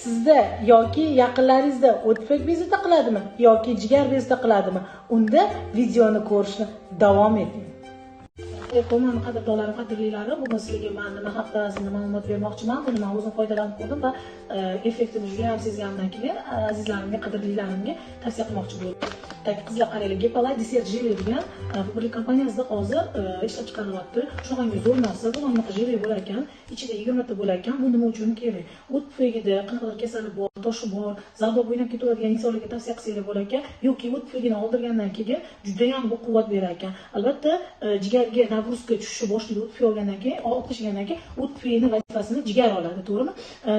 Sizda yoki yaqinlaringizda o'tpek bezovta qiladimi yoki jigar bezovta qiladimi? Unda videoni ko'rishni davom eting. Alaykum, qadrdonlarim, qadrlilarim. Bugun sizlarga men nima haqda ozgina ma'lumot bermoqchiman. Buni men o'zim foydalanib ko'rdim va effektini juda ham sezganimdan keyin azizlarimga, qadrlilarimga tavsiya qilmoqchi bo'ldim. Так, qizlar qaranglar, Gepalay desert jele degan Faberlic kompaniyasida hozir ishlab chiqarilyapti. Shunaqangi zo'r narsa, bu bunaqa jele bo'lar ekan, ichida 20 ta bo'lar ekan. Bu nima uchun kerak? O't pufagida qanaqadir kasallik bor, toshi bor, zardob o'ynab ketaveradigan insonlarga tavsiya qilsanglar bo'lar ekan, yoki o't pufagini oldirgandan keyin juda ham bu quvvat berar ekan. Albatta, jigarga нагрузка tushishni boshlaydi o't pufagi olgandan keyin, olib tashlagandan keyin o't pufagini vazifasini jigar oladi, to'g'rimi?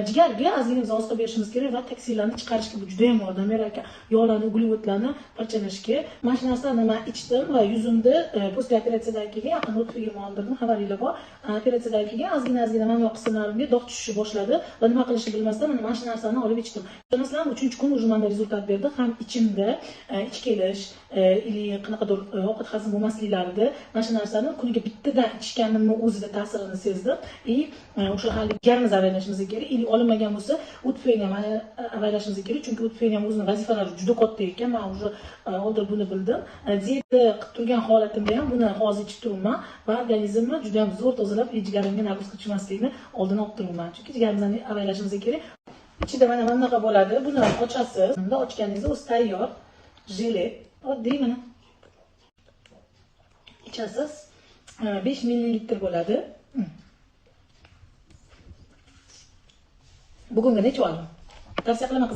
Jigarga ozgina biz oziqa berishimiz kerak va toksinlarni chiqarishga bu juda ham yordam berar ekan. Yog'larni, uglevodlarni parchalashga. Mana shu narsani men ichdim va yuzimda после operatsiyadan keyin yaqin o't pufagimni oldirdim, xabaringlar bor. Operatsiyadan keyin ozgina mana bu qismlarimga dog' tushishni boshladi va nima qilishni bilmasdan mana shu narsani olib ichdim. Masalan, 3-kun уже menda результат berdi. Ham ichimda ich kelish или qanaqadir ovqat hazm bo'lmasliklarida mana shu narsani kuniga bittadan ichganimni o'zida ta'sirini sezdim. И o'sha hali jigarimizni avaylashimiz kerak, или olinmagan bo'lsa, o't pufagini ham avaylashimiz kerak, chunki o't pufagini ham o'zini vazifalari juda katta ekan. Men уже oldin buni bildim. Dieta qilib turgan holatimda ham buni hozir ichib turibman va organizmni juda ham zo'r tozalab, jigarimga нагрузка tushmasligini oldini olib turibman. Chunki jigarimizni avaylashimiz kerak. Ichida mana bunaqa bo'ladi. Buni ochasiz. Bunda ochganingizda o'zi tayyor jele. Oddiy mana. Ichasiz. 5 ml bo'ladi. Bugungi necha oldim? Tavsiya qilaman.